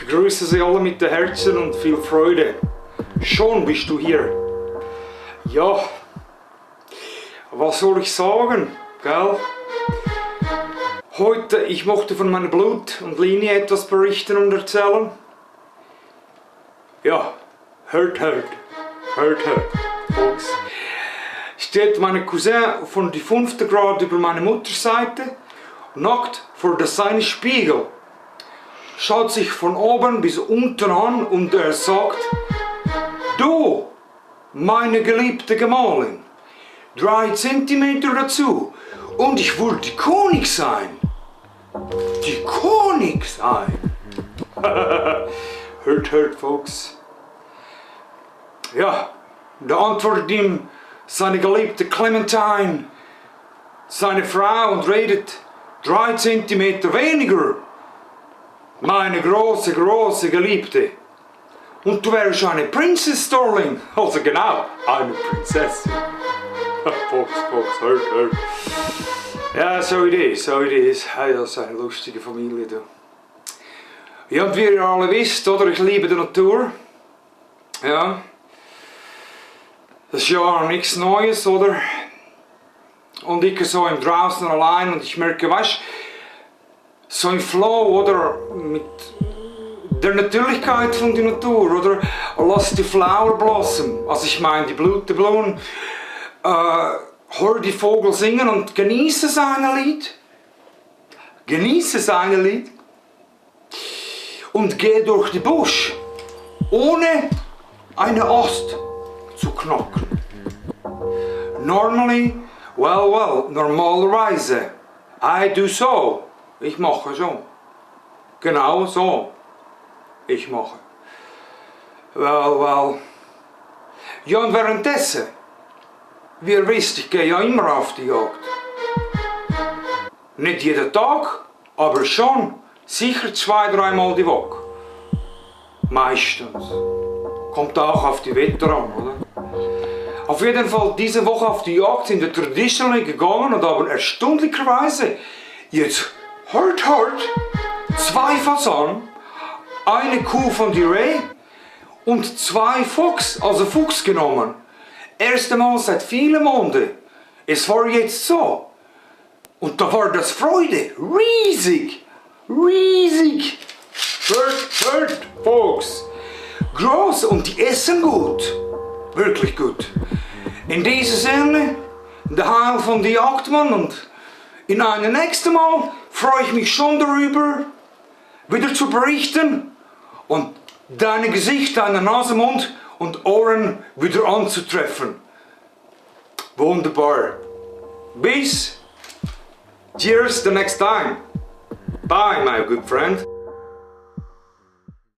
begrüße Sie alle mit den Herzen und viel Freude. Schon bist du hier. Ja, was soll ich sagen, gell? Heute, ich möchte von meiner Blut und Linie etwas berichten und erzählen. Ja, hört, Folks. Steht mein Cousin von die 5. Grad über meine Mutterseite, nackt vor seinem Spiegel, schaut sich von oben bis unten an und er sagt: Du, meine geliebte Gemahlin, 3 Zentimeter dazu und ich würde König sein. Die König sein. Hört, Folks. Ja, da antwortet ihm seine geliebte Clementine, seine Frau, und redet: 3 Zentimeter weniger, meine große Geliebte. Und du wärst eine Princess, Darling. Also genau, eine Prinzessin. Fox, hört. Ja, so it is. Hey, das ist eine lustige Familie, du. Ja, und wie ihr alle wisst, oder, ich liebe die Natur. Ja. Das ist ja nichts Neues, oder? Und ich so im draußen allein und ich merke, weißt, so im Flow, oder, mit der Natürlichkeit von der Natur, oder? Lass die Flower blossom, also ich meine die Blumen, hör die Vogel singen und genieße seine Lied. Und geh durch die Busch, ohne eine Ast zu knacken. Normalerweise, I do so. Ich mache so. Genau so. Ich mache. Ja, und währenddessen, wie ihr wisst, ich gehe ja immer auf die Jagd. Nicht jeden Tag, aber schon sicher 2-3 Mal die Woche. Meistens. Kommt auch auf die Wetter an, oder? Auf jeden Fall, diese Woche auf die Jagd sind wir traditionell gegangen und haben erstaunlicherweise jetzt hört 2 Fasan, eine Kuh von die Reh und 2 Fuchs, also Fuchs genommen. Erste Mal seit vielen Monaten. Es war jetzt so. Und da war das Freude riesig. Hört, Folks. Groß, und die essen gut. Wirklich gut. In diesem Sinne, der Heil von die Jagdmann, und in einem nächsten Mal freue ich mich schon darüber, wieder zu berichten und dein Gesicht, deine Nase, Mund und Ohren wieder anzutreffen. Wunderbar. Bis. Cheers the next time. Bye, my good friend.